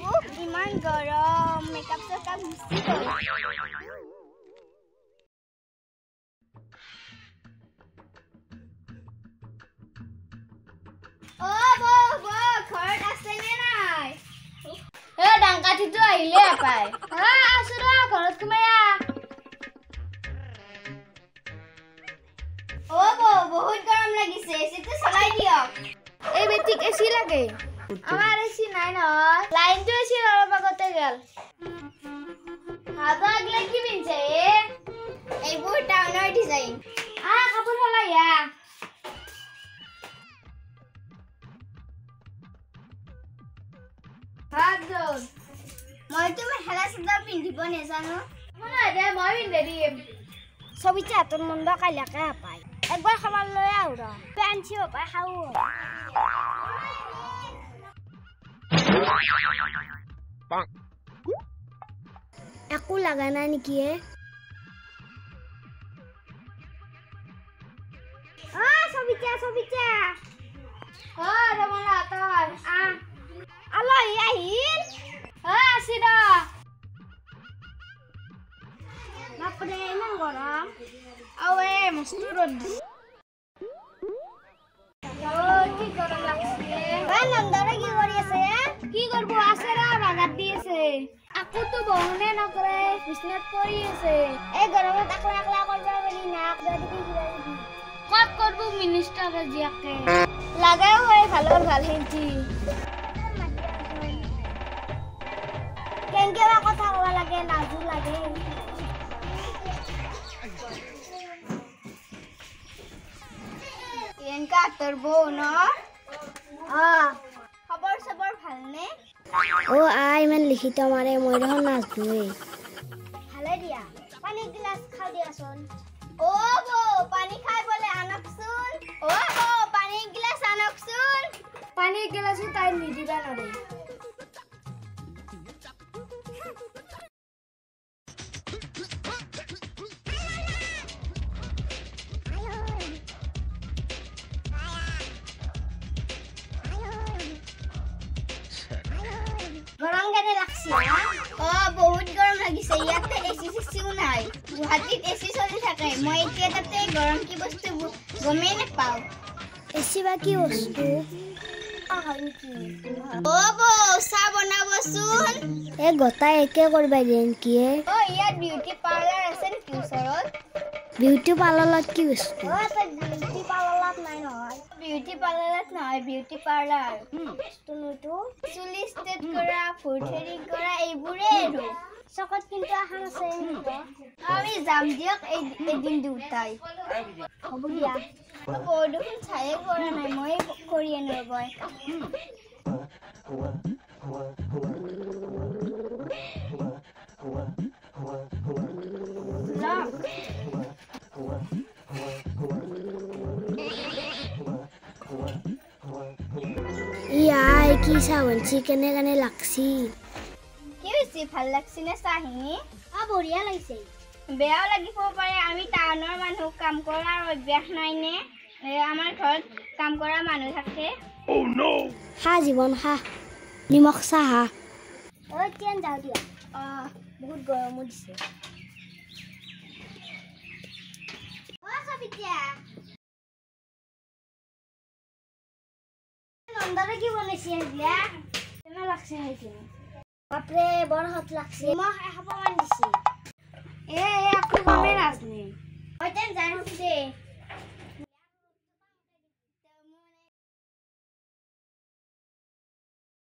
উফ, ইমান গৰম, মেকআপ চেকআপ গুচি গ'ল। অ বৌ, বৌ ঘৰত আছেনে নাই? এ ডাংকাঠিটো আহিলে পাই। আছো ৰ, ঘৰত সোমাই আহ। অ বৌ, বহুত গৰম লাগিছে, এচিটো চলাই দিয়ক। এই বেটিক এচি লাগে, আমাৰ এচি নাই নহয়। লাইনটো এচি অলপ আগতে গেল। হাবা আগলে কি পিন্ধছে? এইবোৰ টাউনৰ ডিজাইন। আহ, কাপোৰ সলাই আহ। মইতো মেখেলা চাদৰ পিন্ধিব নেজানো। নহয় দে, মই পিন্ধি দিম। সবিতা হাতৰ মন্দ কাইলৈকে পায়। একবাৰ খাবাৰ লৈ আহো ৰ, আনছি পাই খাওঁ। একো লগা নাই নেকি এ? অ সবিতা, সবিতা। অ ৰমলা, তই আহ। আলহী আহিল। অ আছি ৰ। বাপৰে, ইমান গৰম। আও এ মস্ত ৰ'দ দিছে। অ কি গৰম লাগছে। এ নন্দৰে কি কৰি আছে? কি কৰিব, আছে ৰ, বাগাত দি আছে। আকোতো বহনে নকৰে, বিচনাত পৰি আছে। এই গৰমত আকলা আকলা কৰিব পাৰি না? কিবা কিবি কিবা কিবি ক'ত কৰিব মিনিষ্টাৰৰ জীয়েকে লাগাও হয় ভালৰ ভাল সেন্তি। কেনেকে বা কথা ক'ব লাগে, লাজো লাগে। প্ৰিয়ংকা তোৰ বৌ ন? অ। খবৰ চবৰ ভালনে? অ আই, ইমান লিখিত মাৰে, মই দেখোন নাজনোৱেই। ভালে দিয়া। পানী গিলাচ খাওঁ দিয়াচোন। অ বৌ, পানী খাই বোলে আনকচোন। অ বৌ, পানী গিলাচ আনকচোন। পানী গিলাচো তাই নিদিবা নৰে। গৰম কেনে লাগছে? অ বহুত গৰম লাগিছে। ইয়াতে এচি চেচিও নাই। গুৱাহাটীত এচি চলি থাকে। মই এতিয়া তাতে গৰম কি বস্তু গমেই নাপাওঁ। এচি বা কি বস্তু? হয় নেকি? অ বৌ, চাহ বনাবচোন। এই গোটাই একে কৰবা দিয়ে নেকি এ? অ ইয়াত বিউটি পাৰ্লাৰ আছে নেকি ওচৰত? বিউটি পাৰ্লাৰত কি বস্তু? অ বিউটি পাৰ্লাৰত নাই নহয়। বিউটি পাৰ্লাৰত নহয়, বিউটি পাৰ্লাৰ। বস্তুনো? চুলি ষ্ট্ৰেট কৰা, ভুৰ থ্ৰেডিং কৰা, এইবোৰে আৰু। চকত কিন্তু এখন আছে। আমি যাম দিয়ক এদিন দুটাই। হ'ব দিয়া। বৌ দেখোন চায়ে কৰা নাই, মই কৰি আনো ৰ'ব। ই I, কি চাহ বনছি, কেনে কেনে লাগছি। কি হৈছে, ভাল লাগছে নে চাহখিনি? অ বঢ়িয়া লাগিছে। বেয়াও লাগিব পাৰে, আমি টাউনৰ মানুহ, কাম কৰাৰ অভ্যাস নাই নে? আমাৰ ঘৰত কাম কৰা মানুহ থাকে। খা জীৱন খা, নিমখ চাহ। অ এতিয়া যাওঁ দিয়া। অ বহুত গৰমো দিছে। অ সবিতা, নন্দৰে কি বনাইছে এইবিলাক? কেনে লাগছে সেইখিনি? বাপৰে, বৰ সোৱাদ লাগছে। নিমখ এসোপামান দিছে। এ একো কামেই নাজনে। মই তেন যাই দে।